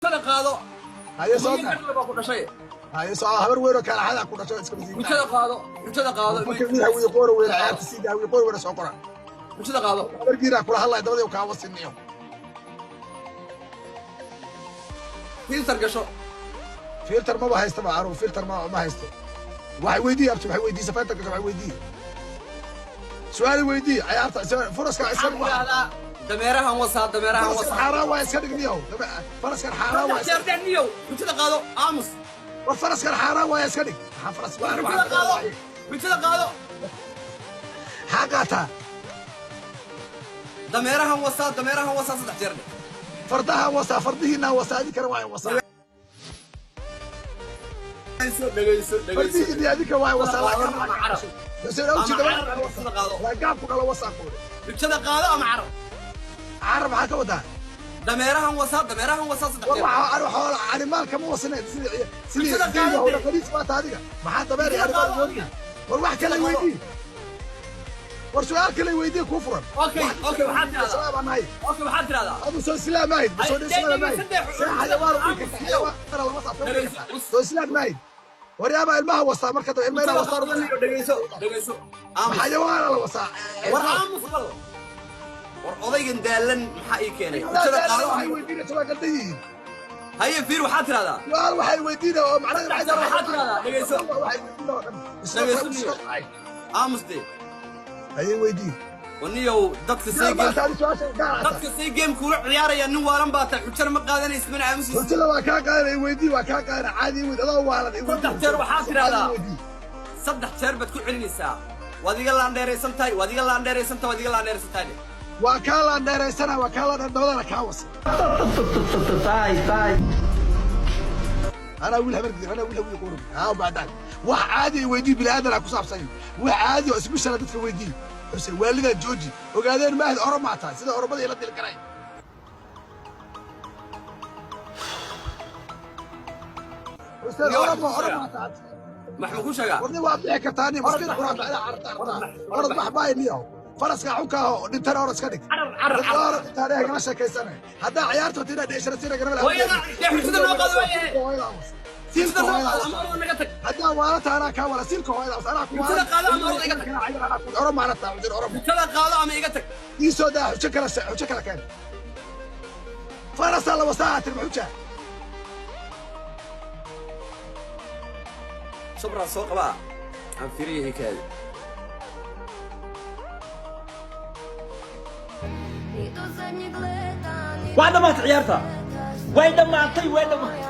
Xujada qaado. Haye, soo Hooyo daa. garle baa ku dhashay. Haye, soo habar weyn oo kaalaxada ku dhasho iska masiinta. Xujada qaado, xujada qaado. Marka mid Hawiye qoora weyne ciyaarta sii Hawiye qoor weyne soo qora. Xujada qaado. Habar giiraa kula hadlaya, dabadii kaa wasiniyo. Filter gasho. Filter maba haysta ba anugu, filter ma haysto. Waxay weydii, abti, waxay weydiisa filter gasho. Waxay weydii, su'aal weydii ciyaarta furaska iska Waxaan idhaahdaa dameerahan wasaa, dameerahan faraskan wasaa. Xaaraan waa iska dhig niyow. Faraskan xaaraan waa Saddex jeer dheh niyow. Xujada qaado, aamus. War faraskan xaaraan waa iska dhig. Maxaa faras waa? Xujada qaado, xujada qaado. Xaa qaataa? Dameerahan wasaa, dameerahan wasaa, saddex jeer dheh. Fardaha wasaa, fardihiinaa wasaa, idinkana waa wasaa. Dhegeyso, dhegeyso, dhegeyso. Fardihiinii adinka waa wasaa. Ama carab. Xuseen awji. Ama carab, xujada qaado. Laagaabku dhalo wasaa kuuri. Xujada qaado ama carab. Carab maxaa ka wadaa? Dameerahan wasaa, dameerahan wasaa, saddex War jeer. waxa ani xoola animaal kama wasine sidii sidii Xujada sidii qaado. Hawla qaliis baata adiga. Maxaa dameer iyo Xujada animaal qaado. weydii? War wax kale weydii, war su'aal kale weydii kuu furan. Okay, waxaad tidhahdaa. Islaam aan nahay. Okay, waxaad tidhahdaa. Adu soo islaam ahayd, soo islaam ahayd, see xayawaan u dhigi karta? Xayawaan lama saafo soo islaam ahayd. War yaaba ilmaha wasaa marka dambe ilmaha Xujada wasaa. qaado niyow, dhegeyso, dhegeyso, aamus. Xayawaana la wasaa. War aamus bal. War odaygan daalan maxaa ii keenay? Xujada qaado. Waxay weydiinaysa waa qaldan yihiin. Haye, fiir, waxaad tidhahdaa. Su'aal waxay weydiinaya oo macnaheedu Saddex jeer waxaad tidhahdaa, dhegeyso. Waxay weydiinaya oo dhan Dhegeyso niyow. Aamus dee. Ayay weydiin. Waniyow, dadka say game maanta su-aasha gaar. Dadka say game kuula ciyaaraya, nin waalan baa tahay, xujana ma qaadanaysid mana aamusaysid. Hurtida waa kaa qaadanay, weydii, waa kaa qaadanay caadi weyd adoo waalan i weydii. Saddex jeer waxaad tidhahdaa. Caadi weydii. Saddex jeer baad ku celinaysaa: waad iga laandheeraysan tahay, waad iga laandheeraysan tahay, waad iga laandheeraysan tahay. Waa kaa laandheeraysana, waa kaa laandheer, dabadana kaa wasa. Anaa wiil habar gidir, anaa wiil Hawiye qoorab haa bacdaan. Wax caadi ay weydii, bini aadan ku saabsan, wax caadi oo isbishala dadka weydii. Xuseen waalidaa jooji, ogaadeen maahid oromaa tahay, sida oromada ila dili karay. Xuseen, oromo, oromaa tahay. Maxaan ku sheegaa? Warni waa bixi kartaa nin miskiin quraan bacda carabta arabta orod bax baay niyo faraska xunkaaho dhintana orod iska dhig. Carar, carar, carar. Orod intaan kala sheekaysana haddaa ciyaarta wata inaad dheesharasiina garabala. Hooyada, dee xujada noo qaado waayahay. Siilka Xujada noo hooyada. qaado ama orod naga tag. Haddaa waalata anaa kaa wala, siilka hooyada anaa ku. Xujada qaado ama orod iga tag. Oromo ana taa xujada oromo. Xujada qaado ama iga tag. Ii soo daa xujo kale, xujo kale keen. Farasaa la wasaa tirma xuja. Sabraa soo qabaa aan fiiriya hikaadi. Waa dhammaatay ciyaarta, way dhammaatay, way dhammaatay.